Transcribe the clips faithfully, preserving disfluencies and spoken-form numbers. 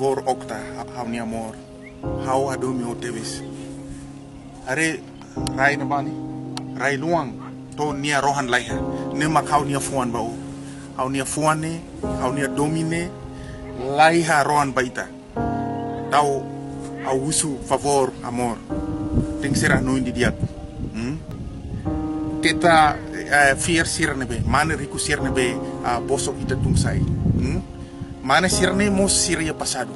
Amor Okta, ha'u-nia amor. Ha'u hadomi ó tebes. Haree rai ne'ebá ne'e, rai luan, to'o nia rohan laiha. Ne'e mak ha'u-nia fuan ba ó. Ha'u-nia fuan ne'e, ha'u-nia domin ne'e, laiha rohan ba ita. Entaun ha'u husu favór, amor. Tenke ser hanoin didi'ak. Hmm? Keta, eh, fiar sira ne'ebé, mane riku sira ne'ebé, ah, bosok ita tun sai. Hmm? Mane sira ne'e mós sira-nia pasadu.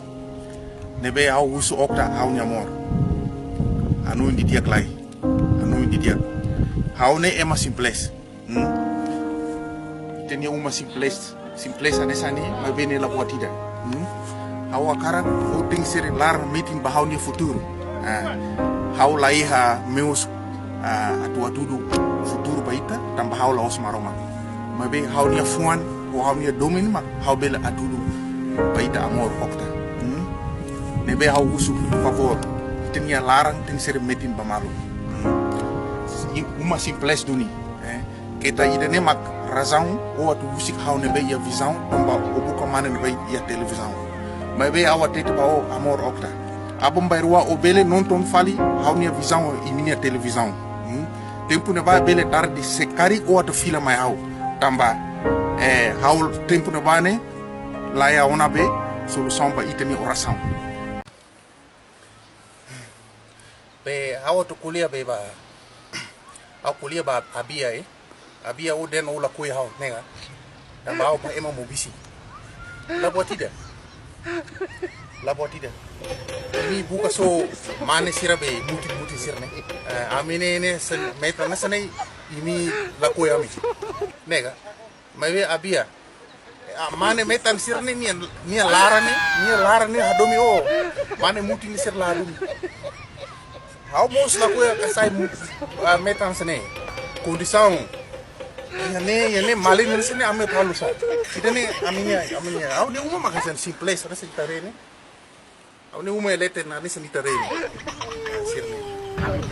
Ne'ebé ha'u husu Okta, ha'u-nia amor. Hanoin didi'ak lai. Hanoin didi'ak. Ha'u ne'e ema simples. Hmm? Ita-nia uma simples, simples hanesan ne'e, maibé ne'e la buat ida. Hmm? Ha'u hakarak ó tenke ser laran metin ba ha'u-nia futuru. Ah, ha'u laiha meius, ah, atu hatudu futuru ba ita, tanba ha'u la'ós Maromak. Maibé ha'u-nia fuan, ou ha'u-nia domin mak ha'u bele hatudu ba ita, amor Okta. Hmm? Ne'ebé ha'u husu favór, ita-nia laran tenke ser metin ba malu. Hmm? I uma simples duni. Eh? Keta ida-ne'e mak razaun ó atu husik ha'u ne'ebé iha vizaun, tanba ó buka mane ne'ebé iha televizaun. Maibé ha'u hatete ba ó, amor Okta. Aban-bainrua ó bele nonton fali ha'u-nia vizaun iha imi-nia televizaun. Hmm? Tempu ne'ebá bele tarde, se karik ó atu fila mai ha'u. Tanba, eh, ha'u tempu ne'ebá ne'e, laiha ona be solusaun ba ita-nia orasaun. Be ha'u atu ko'alia be ba, ha'u ko'alia ba Abia, eh. Abia, ó dehan ó lakohi ha'u, ne'e ka? Tanba ha'u mak ema mobisi. La buat ida. La buat ida. Imi buka só mane sira be mutin-mutin sira ne'e. Eh, ami ne'e, ne'e sen metan hanesan ne'e, imi lakohi ami. Ne'e ka? Maibé Abia. Ah, mane metan sira ne'e nia, nia laran ne'e, nia laran ne'e hadomi ó. Mane mutin sira la hadomi. Ha'u mós lakohi ka sai mu-, ah, metan hanesan ne'e. Kondisaun. Iha ne'e, iha ne'e malirin hanesan ne'e ami atu halo sá. Ida-ne'e ami-nia, ami-nia. Ha'u-nia uma mak hanesan simples, hanesan ita haree ne'e. Ha'u-nia uma leten hanesan ita haree ne'e. Sira ne'e.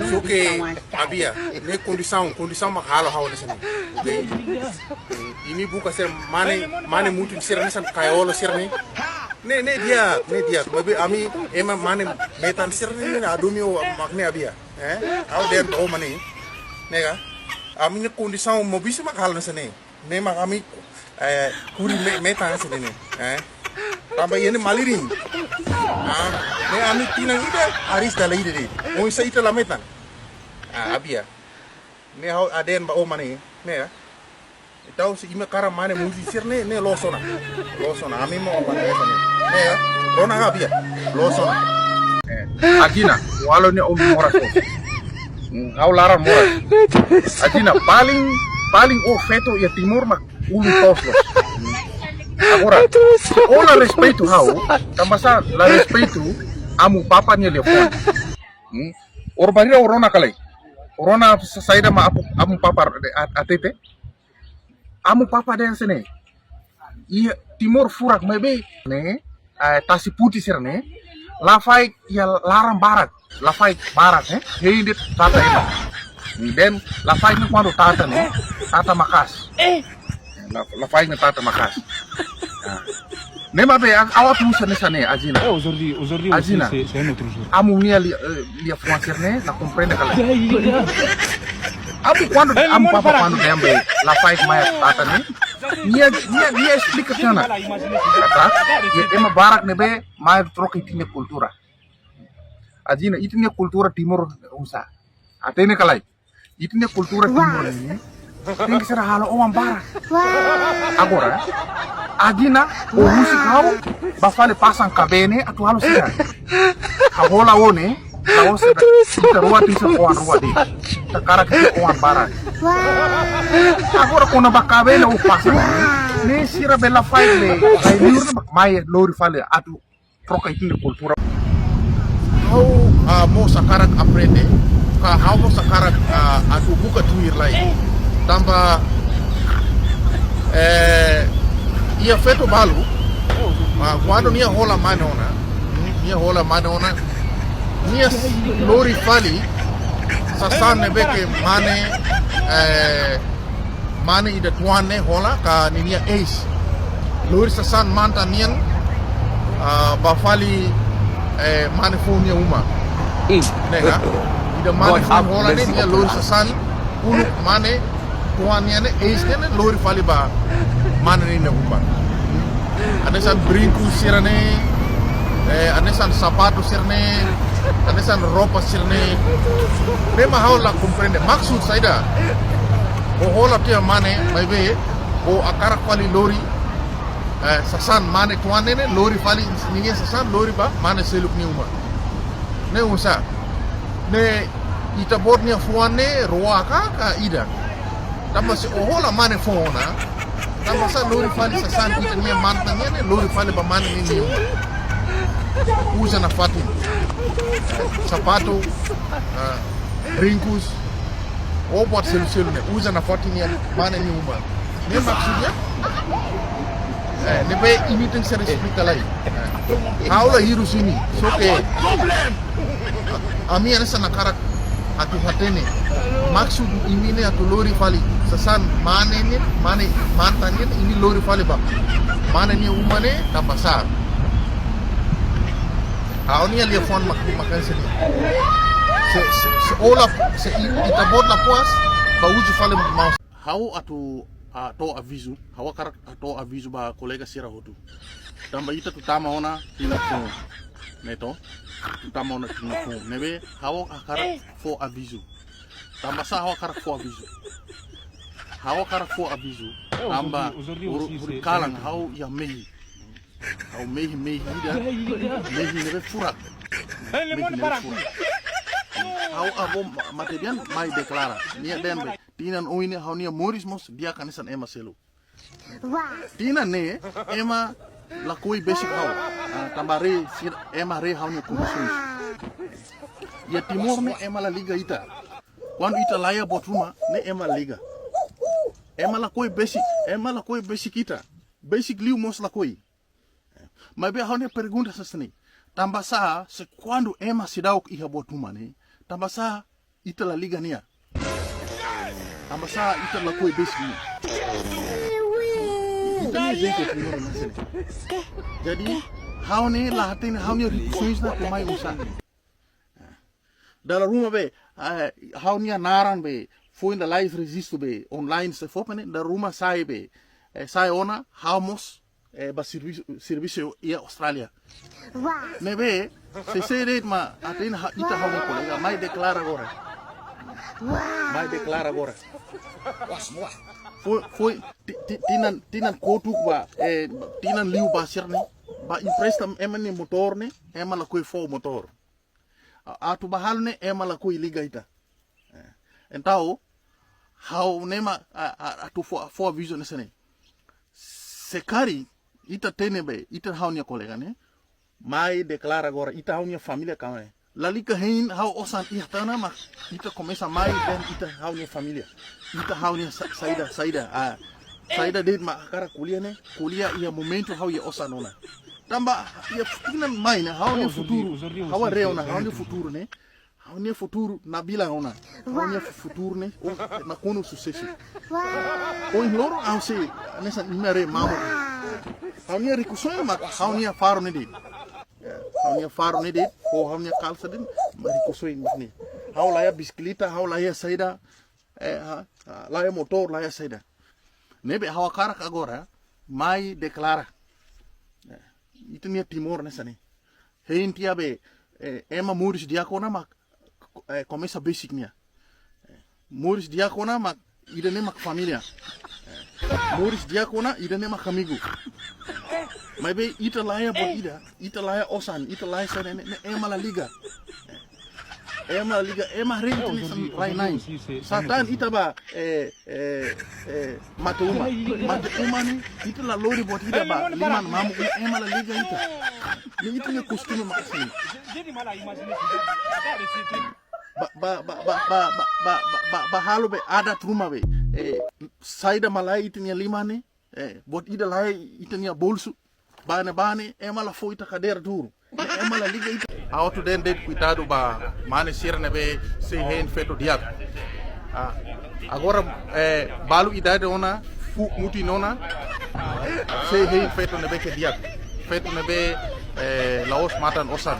Só ke Abia, ne'e kondisaun, kondisaun mak halo ha'u hanesan ne'e. Oke. Imi buka sira mane, mane mutin sira hanesan kaiolo sira ne'e. Ne'e, ne'e di'ak, ne'e di'ak. Maibé ami ema mane metan sira ne'e, ne'e hadomi ó mak ne'e Abia. Eh? Ha'u dehan ba ó mak ne'e. Ne'e ka? Ami-nia kondisaun mobisi mak halo hanesan ne'e. Ne'e mak ami, eh, kuri me-, metan hanesan ne'e, eh. Tanba iha ne'e malirin. Ah, ne'e ami tinan ida, hariis dala ida de'it. Oinsá ita la metan. Ah, Abia. Ne'e ha'u dehan ba ó mak ne'e, ne'e ka? Entaun se imi hakarak mane mutin sira ne'e, ne'e loos ona. Loos ona, ami mak ó mak ne'e hanesan ne'e. Ne'e ka? Rona ka Abia? Loos ona. Eh, Adina, walau ne'e ó moras. Hmm, ha'u laran moras. Adina, paling, paling ó feto iha Timor mak ulun toos loos. Agora, ó la respeitu ha'u, tanbasá la respeitu amu papa nia liafuan. Hmm? Ó barbaridade, ó rona ka lae. Ó rona sa-, saida mak apu, amu papa de-, a-, hatete. Amu papa dehan hanesan ne'e. Iha Timor furak maibé ne'e, eh, tasi-putih sira ne'e. Lafaek iha laran barak, lafaek barak, eh, hein de'it tata ema. Dehan lafaek ne'e kuandu tata ne'e, tata maka'as. La, lafaek ne'e tata maka'as. Ah. Ne'e mak be, a-, ha'u atu husu hanesan ne'e, Adina. Eh, o Jordi, o Jordi, Adina. Se, se, se, no, terus. Amu nia li-, eh, liafuan sira ne'e, la komprende ka lae. Ya, ya, ya. Amu kuandu, eh, amu papa kuandu dehan be, lafaek mai tata ne'e. Nia, nia, nia esplika tiha ona. Kata, iha ema barak ne'ebé mai troka ita-nia kultura. Adina, ita-nia kultura Timor oinsá. Hatene ka lae. Ita-nia kultura Timor ne'e tenke ser halo oan barak. Agora, Adina, ó husik ha'u, bá fali pasang kabene, atu halo sira. Ha'u hola ó ne'e, ha'u sira, ita rua tenke ser oan rua de'it. Ita hakarak ita oan barak. Agora kona-ba kabene ó pasang. Ne'e sira be lafaek be, bai liur ne'e mak mai lori fali atu troka ita-nia kultura. Ha'u, ah, mós hakarak aprende, ka ha'u mós hakarak, ah, atu buka tuir lai. Tanba, eh, iha feto balu, ah, kuandu nia hola mane ona, nia hola mane ona, nia lori fali sasán ne'ebé ke mane, eh, mane ida tuan ne'e hola ka ninia eis. Lori sasán mantan nian, Ah, ba fali, eh, mane foun nia uma. Ne'e ka? Ida mane foun hola ne'e, nia lori sasán uluk mane tuan nian ne'e, eis nian ne'e, lori fali ba mane ninia uma. Hanesan brinku sira-ne'e, eh, hanesan sapatu sira-ne'e, hanesan roupa sira-ne'e. Ne'e mak ha'u la komprende. Maksud saida? Ó hola tiha mane, maibé ó hakarak fali lori, eh, sasán mane tuan ne'e ne'e, lori fali ninia sasán, lori ba mane seluk nia uma. Ne'e oinsá? Ne'e ita-boot nia fuan ne'e rua ka, ka ida? Tanba se ó hola mane foun ona, tanbasá lori fali sasán ita-nia mantan nian ne'e, lori fali ba mane ninia uma? Uza nafatin. Sapatu, ah, brinkus, ou buat seluk-seluk ne'e, uza nafatin iha mane nia uma. Ne'e maksudnya? Eh, ne'ebé imi tenke ser esplika lai. Eh, ha'u la hirus imi, só ke ami hanesan hakarak atu hatene. Maksud imi ne'e atu lori fali sasán mane nian, mane mantan nian, imi lori fali ba mane nia uma ne'e tanbasá? Ha'u-nia liafuan mak, mak hanesan ne'e. Se, se, se ó la, se i-, ita-boot la puas, bá uza fali maus. Ha'u atu, ah, hato'o avizu, ha'u hakarak hato'o avizu ba kolega sira hotu. Tanba ita atu tama ona tinan foun. Ne'e to? Atu tama ona tinan foun. Ne'ebé ha'u hakarak fó avizu. Tanbasá ha'u hakarak fó avizu? Ha'u hakarak fó avizu. Tanba hori, hori kalan ha'u iha mehi. Ha'u mehi, mehi ida. Mehi ne'ebé furak. Mehi ne'ebé furak. Ha'u avó ma-, matebian mai deklara. Nia dehan be, tinan oin ne'e ha'u-nia moris mós di'ak hanesan ema seluk. Tinan ne'e ema lakohi besik ha'u. Ah, tanba haree sira, ema haree ha'u-nia kondisaun. Iha Timor ne'e ema la liga ita. Kuandu ita laiha buat ruma ne'e ema la liga. Ema lakohi besik, ema lakohi besik ita. Besik liu mós lakohi. Maibé ha'u-nia pergunta hanesan ne'e. Tanbasá, se kuandu ema seidauk iha buat ruma ne'e, tanbasá ita la liga nia? Tanbasá ita lakohi besik nia? Ita-nia jeitu primeiru hanesan ne'e. Jadi, ha'u ne'e la hatene ha'u-nia rikusoin ne'e atu mai oinsá. Dala ruma be, eh, ha'u-nia naran be, foin lalais rejistu be, online sei fó be ne'e, dala ruma sai be, eh, sai ona, ha'u mós, eh, bá servisu, servisu iha Austrália. Ne'ebé, se, se de'it mak, hatene ha-, ita ha'u-nia kolega, mai deklara agora. Mai deklara agora. Foin, foin, ti-, ti-, tinan, tinan kotuk ba, eh, tinan liu ba sira-ne'e, bá empresta ema nia motór ne'e, ema lakohi fó motór. A-, atu bá halo ne'e ema lakohi liga ita. Eh, entaun, ha'u ne'e mak, a, a, atu fó, fó avizu hanesan ne'e. Se karik ita hatene be, ita ha'u-nia kolega ne'e, mai deklara agora, ita ha'u-nia família kawan ne'e. Lalika hein ha'u osan iha tan ona mak ita komesa mai dehan ita ha'u-nia família. Ita ha'u-nia sa-, saida, saida, ah, saida de'it mak hakarak ko'alia ne'e, ko'alia iha momentu ha'u iha osan ona. Tanba iha tinan mai ne'e, ha'u-nia futuru, ha'u haree ona, ha'u-nia futuru ne'e, ha'u-nia futuru nabilan ona. Ha'u-nia futuru ne'e, oh, nakonu susesu. Ohin loron ha'u sei, hanesan imi haree mamuk. Ha'u-nia rikusoin mak, ha'u-nia faru ne'e de'it. Ya, ha'u-nia faru ne'e de'it, ho ha'u-nia kalsa de'it, mak rikusoin mak ne'e. Ha'u laiha bisikleta, ha'u laiha saida, eh, ha, ha, laiha motór, laiha saida. Ne'ebé ha'u hakarak agora, mai deklara. Ya, ita-nia Timor hanesan ne'e. Hein tiha be, eh, ema moris di'ak ona mak, eh, komesa besik nia. Eh, moris di'ak ona mak, ida-ne'e mak família. Eh, moris di'ak ona, ida-ne'e mak amigu. Maibé ita laiha buat ida, ita laiha osan, ita laiha saida ne'e, ne'e ema la liga. Eh, ema la liga, ema haree ita hanesan rai-na'in. Sá tan ita bá, eh, eh, eh, mate uma. Mate uma ne'e, ita la lori buat ida ba liman mamuk ne'e, ema la liga ita. Ne'e ita-nia kostume mak hanesan ne'e. Bá, bá, bá halo be adat ruma be. Eh, saida mak laiha ita-nia liman ne'e, eh, buat ida laiha ita-nia bolsu. Bá ne'ebá ne'e, ema la fó ita kadeira duru. Ema la liga ita. Ha'u atu dehan de'it koitadu ba mane sira ne'ebé sei hein feto di'ak. Ah, agora, eh, balu idade ona, fuuk mutin ona, sei hein feto ne'ebé ke di'ak. Feto ne'ebé eh, la'ós matan osan.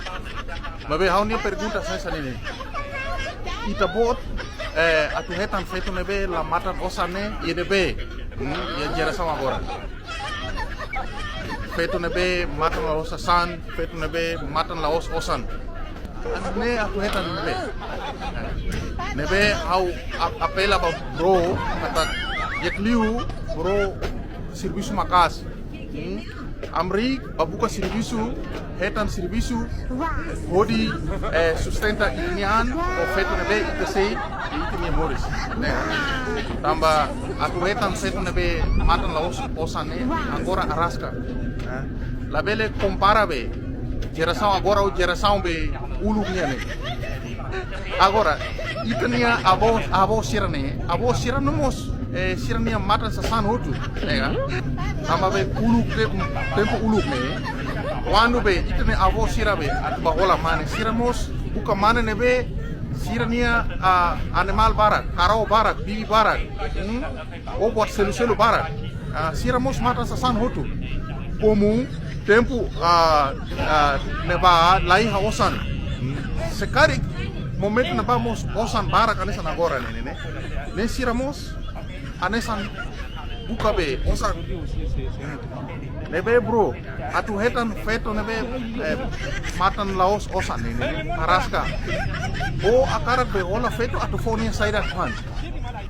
Maibé ha'u-nia pergunta sai hanesan ne'e. Ita-boot, eh, atu hetan feto ne'ebé la matan osan ne'e, iha ne'ebé? Hmm, iha jerasaun agora. Feto ne'ebé matan la'ós sasán, feto ne'ebé matan la'ós osan. Ne'e atu hetan ne'ebé. Ne'ebé ha'u ap-, apela ba bro, katak di'ak liu bro servisu maka'as. Hmm? Hamriik, bá buka servisu, hetan servisu, hodi, eh, sustenta ita-nia an, ho feto ne'ebé ita sei, ita-nia moris. Ne'e. Tanba atu hetan feto ne'ebé matan la'ós osan ne'e, agora araska. Eh, labele kompara be, jerasaun agora ho jerasaun be uluk nian ne'e. Agora, ita-nia avó, avó sira ne'e, avó sira no mós, eh, sira-nia matan sasán hotu, ne'e ka? Tanba be uluk te-, tempu uluk ne'e, kuandu be ita-nia avó sira be atu bá hola mane, sira mós buka mane ne'ebé sira-nia, ah, animál barak, karau barak, bibi barak, hmm? Ou buat seluk-seluk barak. Ah, sira mós matan sasán hotu. Komu tempu, ah, ah, ne'ebá la iha osan. Se karik momentu ne'ebá mós osan barak hanesan agora ne'e, ne'e, ne'e. Ne'e sira mós hanesan buka be osan. Ne'ebé bro, atu hetan feto ne'ebé, eh, matan la'ós osan ne'e, ne'e, ne'e. Araska. Ó hakarak be hola feto atu fó nia saida tuan.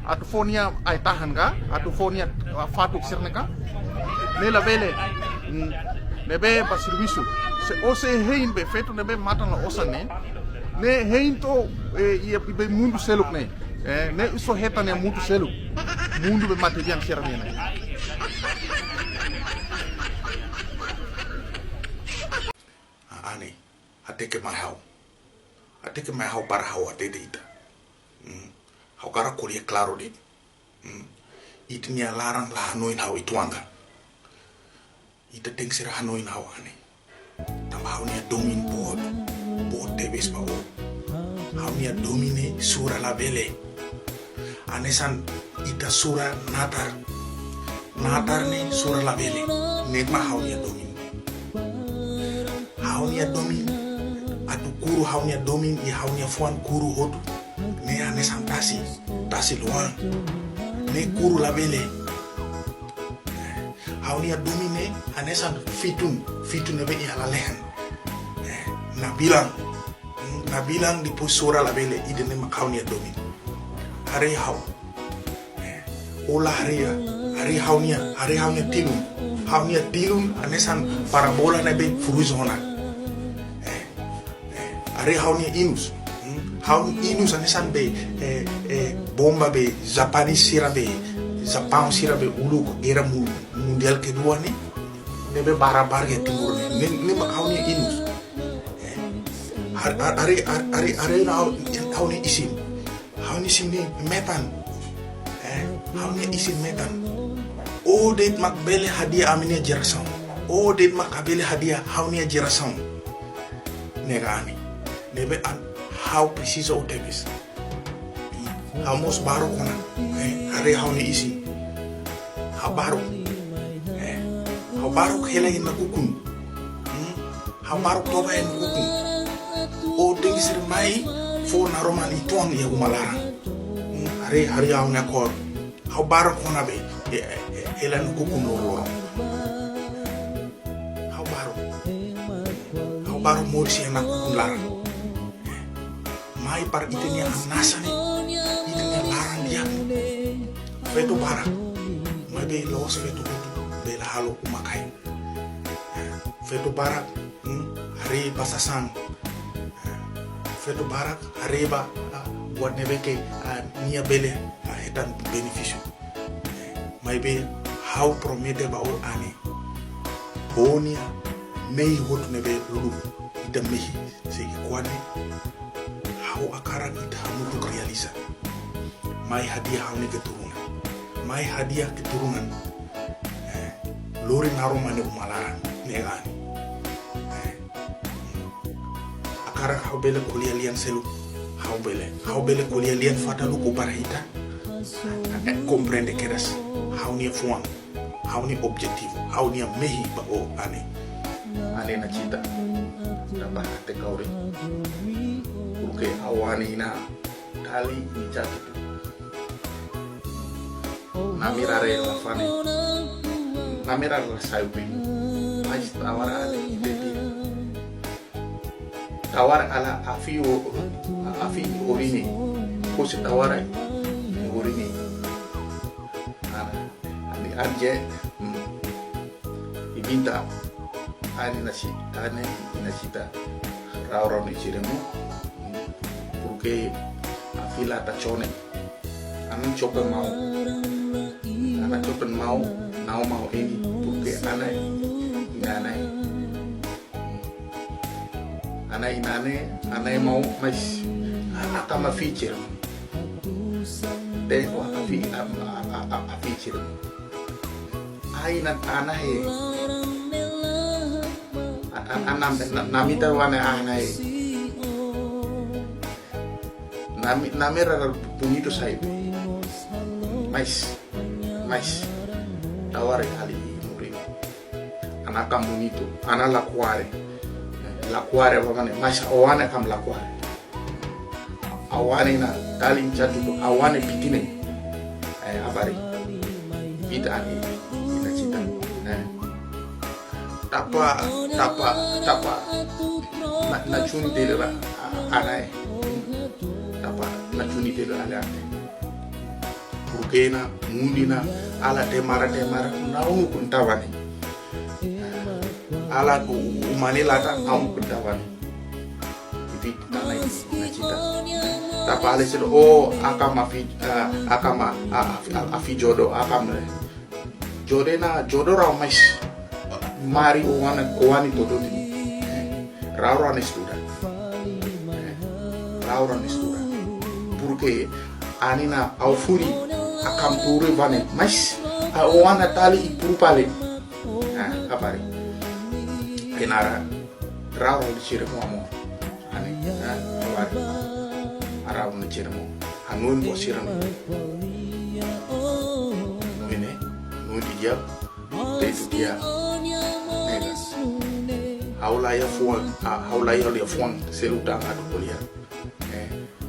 Atu fó nia ai-tahan ka, atu fó nia, ah, fatuk sira-ne'e ka. Ne'e labele, mm, ne'ebé bá servisu. Se ó sei hein be feto ne'ebé matan la'ós osan ne'e. Ne'e hein to'o, eh, iha be mundu seluk ne'e. Eh, ne'e só hetan iha mundu seluk. Mundu be mate-bian sira-nian ne'e. Ah, Ani, hateke mai ha'u. Hateke mai ha'u para ha'u hatete ita. Hmm. Ha'u hakarak ko'alia klaru de'it. Hmm. Ita-nia laran la hanoin ha'u uitoan ka. Ita tenke sira hanoin ha'u, Ani. Tanba ha'u-nia domin boot. Boot tebes ba ó. Ha'u-nia domin ne'e sura labele. Hanesan ita sura natar. Natar ne'e sura labele. Ne'e mak ha'u-nia domin. Ha'u-nia domin, atu kuru ha'u-nia domin, iha ha'u-nia fuan kuru hotu. Ne'e hanesan tasi, tasi luan. Ne'e kuru labele. Ha'u-nia domin ne'e hanesan fitun, fitun ne'ebé iha lalehan. Eh, nabilan. Hmm, nabilan depois sura labele, ida-ne'e mak ha'u-nia domin. Haree ha'u. Eh, ó la haree, haree ha'u-nia, haree ha'u-nia tilun. Ha'u-nia tilun hanesan parabola ne'ebé furuis ona. Eh, eh, haree ha'u-nia inus. Hmm, ha'u-nia inus hanesan be, eh, eh, bomba be Japanese sira be, Japaun sira be uluk gera mu-, mundial kedua ne'e. Ne'ebé bara-bara iha Timor ne'e. Ne'e, ne'e mak ha'u-nia inus. Eh, har-, har-, haree, har-, haree, haree ona ha'u, ha'u-nia isin. Ha'u-nia isin ne'e metan. Eh, ha'u-nia isin metan. Ó de'it mak bele hadi'a ami-nia jerasaun. Ó de'it mak bele hadi'a ha'u-nia jerasaun. Ne'e ka Ani. Ne'ebé an ha'u presiza ó tebes. Ha'u mós baruk ona. Eh, haree ha'u-nia isin. Ha'u baruk. Eh, ha'u baruk hela iha nakukun. Hmm? Ha'u baruk toba iha nakukun. Ó tenke sira mai fó naroman uitoan iha uma laran. Hmm? Haree, haree ha'u-nia kór. Ha'u baruk ona be. Eh, eh, eh, hela nakukun loroloron. Ha'u baruk. Ha'u baruk moris iha nakukun laran. Mai para ita-nia an-nasa ne'e, ita-nia laran di'ak. Feto barak. Maibé la'ós feto hotu bele halo uma-kain. Feto barak, hmm, haree ba sasán. Feto barak haree ba, ah, buat ne'ebé ke, ah, nia bele, ah, hetan benefísiu. Maibé ha'u promete ba ó, Ani. Ó-nia mehi hotu ne'ebé uluk ita mehi sei ki'ikoan ne'e, ha'u hakarak ita hamutuk realiza. Mai hadi'a ha'u-nia keturunan. Mai hadi'a keturunan. Eh, lori naroman iha uma laran. Ne'e ka Ani. Eh, hakarak ha'u bele ko'alia lian seluk. Ha'u bele. Ha'u bele ko'alia lian fataluk para ita. Eh, komprende kedas ha'u-nia fuan, ha'u-nia objetivu, ha'u-nia mehi ba ó, Ani. Anin Nasita, tanba hateke ha'u de'it. Porque ha'u-nia anin ne'e tali nia catu. Namira re la fane. Namira la sai be. Mais tawara ale ida de'it. Tawara ala afi o, afi orini. Kose tawara orini. Ana, ani anje, mm. Ibinta, anin Nasi, anin Nasita. Rau rau ni ciremu. Porque afi la ta cone. Anin cope mau. Anin cope mau, nau mau ini. Porque anin, anin. Anin, anin, anin mau, mais. Akam afi ciremu. Te ko afi, a, a, a, a, afi ciremu. Ai, na, ana he. A, a, a, nam, na, namita wane ana he. Nami, namira bonitu sai. Mais, mais. Tawara ali muri. Anin akam bonitu, anin lakuare. Lakuare ba mane, mais oan akam lakuare. Oan ne'e tali catu, oan ne'e pitine. Eh, abari. Ita ani, ita cita. Eh. Tapa, tapa, tapa. Na, na cuni tele la, a, anin. Tapa, na cuni tele la, anin. Porque na, mundi na, ala demara, demara, na unu kun tawani. Ala ku, umani la ta, na unu kun tawani. Jadi, tanai, na cita. Tapa ale selo, oh, akam afi, ah, akam a, a, afi, a, afi jodo, akam le. Jodo na, jodo rau mais. Mari oan, oan nia todo di. Rau rau nia estuda. Rau rau nia estuda. Porque anin ne'e ha'u furi akam puru ba ne'e. Mais, a oan ne'e tali i puru pale. Ah, abari. Kenara. Rau rau nia ciremu amor. Anin, ah, abari. Rau rau nia ciremu. Hanoin buat sira-ne'e. Hanoin ne'e, hanoin di'ak. Te itu dia. Nega. Ha'u la iha fuan, ah, ha'u la iha liafuan, selu tang atu ko'alia. Eh,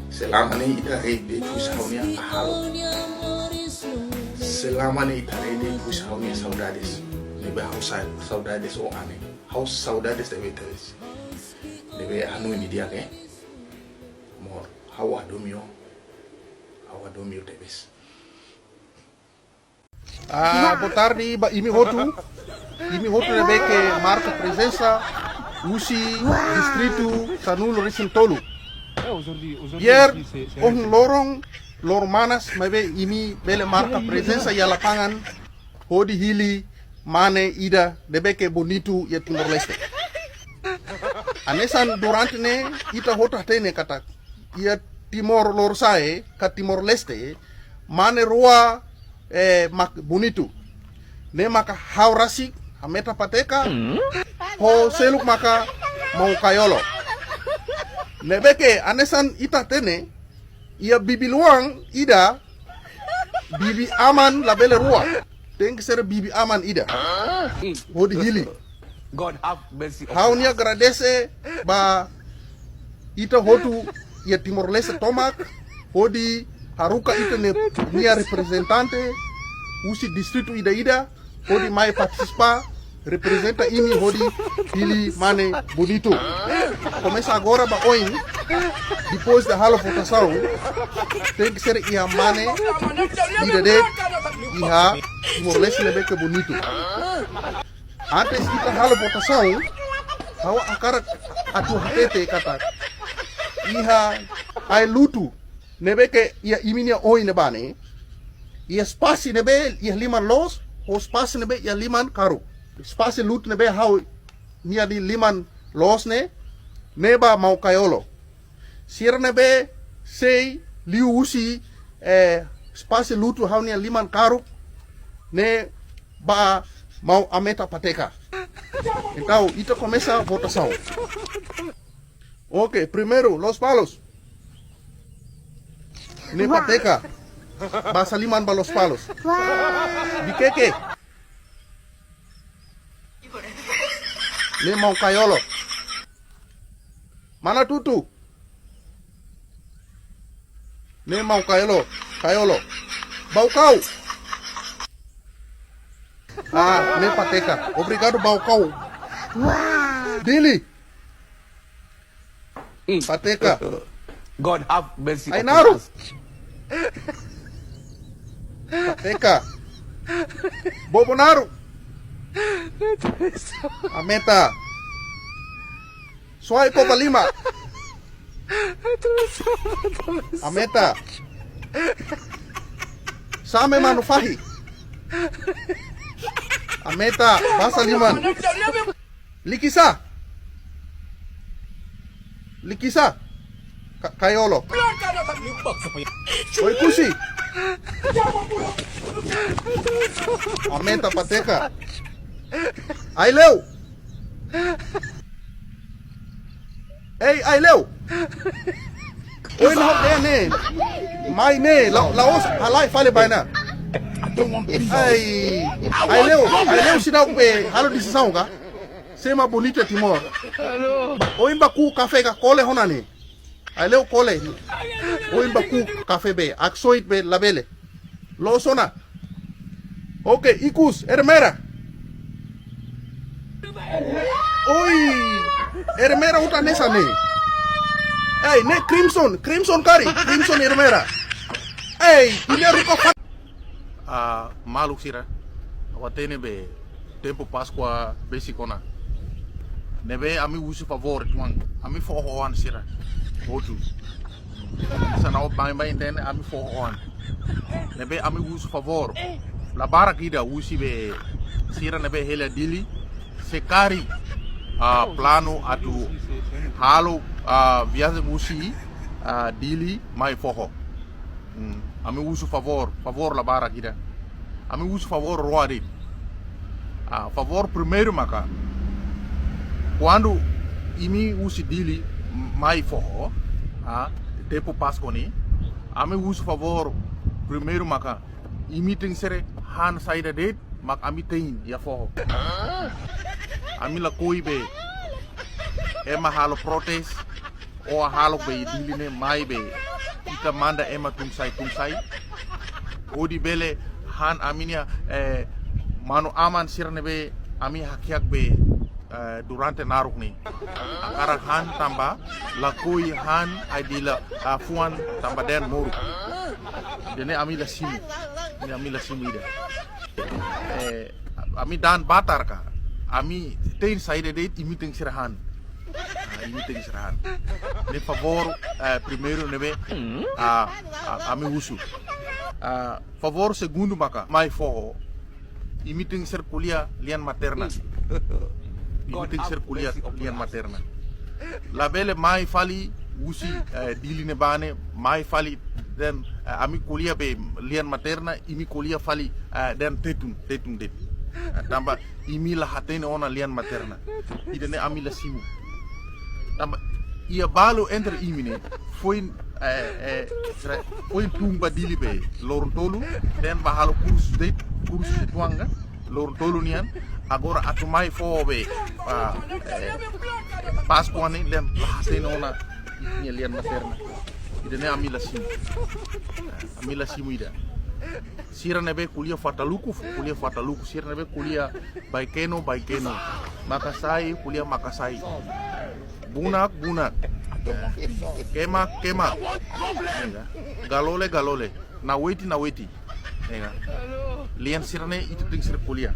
selama ne'e ita rei de tus ha'u-nia ahalo. Selama ne'e ita rei de tus ha'u-nia saudades. Ne'ebé ha'u sa-, saudades o anin. Ha'u saudades tebes tebes. Ne'ebé hanoin di'ak, eh. Amor, ha'u hadomi ó. Ha'u hadomi ó tebes. Ah, boa tarde ba imi hotu. Imi hotu ne'ebé ke marka prezensa husi distritu sanulu-resin-tolu. Biar ohin loron, loron manas, maibé imi bele marka prezensa iha lapangan hodi hili mane ida ne'ebé ke bonitu iha Timor-Leste. Hanesan durante ne'e ita hotu hatene katak iha Timor Lorosa'e ka Timor-Leste, mane rua, eh, mak bonitu. Ne'e maka ha'u rasik, Hameta Pateka, ho seluk maka Maun Kaiolo. Ne'ebé ke hanesan ita hatene, iha bibi-luan ida, bibi aman labele rua. Tenke ser bibi aman ida. Hodi hili. God have mercy upon us. Ha'u-nia agradese ba ita hotu iha Timor-Leste tomak, hodi haruka ita-nia reprezentante husi distritu ida-ida, hodi mai partisipa, reprezenta imi hodi hili mane bonitu. Komesa agora ba oin, depois de halo votasaun, tenke ser iha mane ida de'it iha Timor-Leste ne'ebé ke bonitu. Antes ita halo votasaun, ha'u hakarak atu hatete katak iha ai-lutu ne'ebé ke iha imi-nia oin ne'ebá ne'e, iha espasi ne'ebé iha liman loos, ho espasi ne'ebé iha liman karuk. Espasi lutu ne'ebé ha'u-nia liman loos ne'e, ne'e ba Maun Kaiolo. Sira ne'ebé sei liu husi, eh, espasi lutu ha'u-nia liman karuk, ne'e ba Maun Hameta Pateka. Entaun, ita komesa votasaun. Ok, primeiru, Lospalos. Ne'e Pateka. Basa liman ba Lospalos. Bikeke. Ne'e maun Kaiolo. Mana Tutu? Ne'e maun Kaiolo. Kaiolo. Baukau. Ah, ne'e Pateka. Obrigadu, Baukau. Dili. Pateka. God have mercy upon us. Ainaru. Pateka. Bobonaru. Ameta. Suai Kovalima. Ameta. Same Manufahi. Ameta. Basa Liman. Likisa. Likisa. Ka-, Kaiolo. Oekusi. Ameta Pateka. Aileu. Ei, Aileu. Oi, no, eh, ne'e. Mai ne'e, la, la'ós halai fali ba ne'e. Ai, Aileu, Aileu seidauk be halo desizaun ka? Sé mak bonita Timor. Ohin bá kuu kafé ka, kole ona ne'e. Aileu kole. Ohin bá kuu kafé be, aksoit be labele. Loos ona. Oke, ikus, Ermera. Oi, Ermera utaun ne'e hanesan ne'e. Ei, ne'e Crimson, Crimson karik, Crimson Ermera. Ei, imi rupa fa- Ah, maluk sira. Ha'u hatene be tempu Páskua besik ona. Ne'ebé ami husu favór, tuan. Ami foho-oan sira hotu. Hanesan ha'u baibain dehan ami foho-oan. Ne'ebé ami husu favór. La barak ida husi be sira ne'ebé hela Dili. Se karik, ah, planu atu halo, ah, viajen husi, ah, Dili mai foho. Hmm, ami husu favór, favór la barak ida. Ami husu favór rua de'it. Ah, favór primeiru maka, kuandu imi husi Dili mai foho, ah, tempu Páskua ne'e, ami husu favór primeiru maka, imi tenke sere han saida de'it mak ami tein iha foho. Ami lakohi be ema halo protes, ou halo be Dili ne'e mai be ita manda ema tun-sa'e tun-sa'e. Hodi bele han ami-nia, eh, manu-aman sira ne'ebé ami hakiak be, eh, durante naruk ne'e. Hakarak han tanba lakohi han ai-dila, ah, fuan tanba dehan moruk. Ida-ne'e ami la simu. Ne'e ami la simu ida. Eh, ami da'an batar ka. Ami tein saida de'it imi tenke sere han. Ah, imi tenke sere han. Ne'e favór, eh, primeiru ne'ebé, ah, ah, ami husu. Ah, favór segundu maka, mai foho, imi tenke sere ko'alia lian materna. Imi tenke sere ko'alia lian materna. Labele mai fali husi, eh, Dili ne'ebá ne'e, mai fali dehan, eh, ami ko'alia be lian materna, imi ko'alia fali, eh, dehan Tetun, Tetun de'it. Eh, tanba imi la hatene ona lian materna. Ida-ne'e ami la simu. Tanba iha balu entre imi ne'e, foin, eh, eh, sira, foin tun ba Dili be loron tolu, dehan bá halo kursu de'it, kursu uitoan ka, loron tolu nian, agora atu mai foho be, ah, eh, Páskua ne'e dehan la hatene ona nia lian materna. Ida-ne'e ami la simu. Ami la simu ida. Sira ne'ebé ko'alia Fataluku, ko'alia Fataluku. Sira ne'ebé ko'alia Baikeno, Baikeno. Makasai, ko'alia Makasai. Bunak, Bunak. Kemak, Kemak. Galole, Galole. Naweti, Naweti. Ega. Lian sira-ne'e ita tenke sere ko'alia.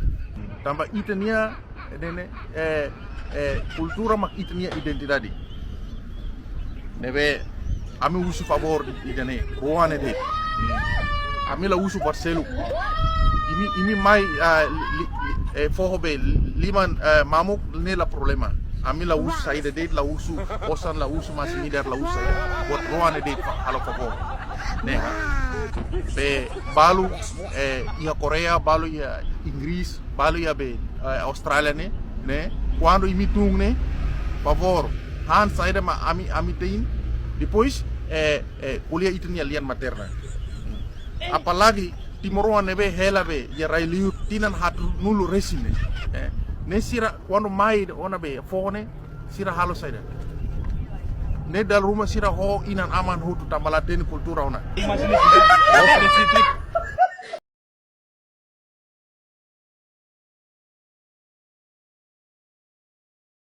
Tanba ita-nia, ne'e, ne'e, eh, eh, kultura mak ita-nia identidade. Ne'ebé ami husu favór ida-ne'e, rua ne'e de'it. Ami la husu ba seluk. Imi, imi mai, ah, li-, li-, eh, foho be liman, eh, mamuk ne'e la problema. Ami la husu saida de'it, la husu osan, la husu masin-midar, la husu saida. Buat rua ne'e de'it, fa-, halo favór. Ne'e ka. Be balu, eh, iha Koreia, balu iha Inggris, balu iha be, eh, Austrália ne'e, ne'e. Kuandu imi tun ne'e, favór, han saida mak ami, ami tein. Depois, eh, eh, ko'alia ita-nia lian materna. Apalagi timoroan ne'ebé hela be iha rai-liur tinan haatnulu resin ne'e. Eh, Ne'e sira kuandu mai ona be fó ne'e, sira halo saida? Ne'e dala ruma sira ho inan-aman hotu tanba la hatene kultura ona. Imagina se spesífiku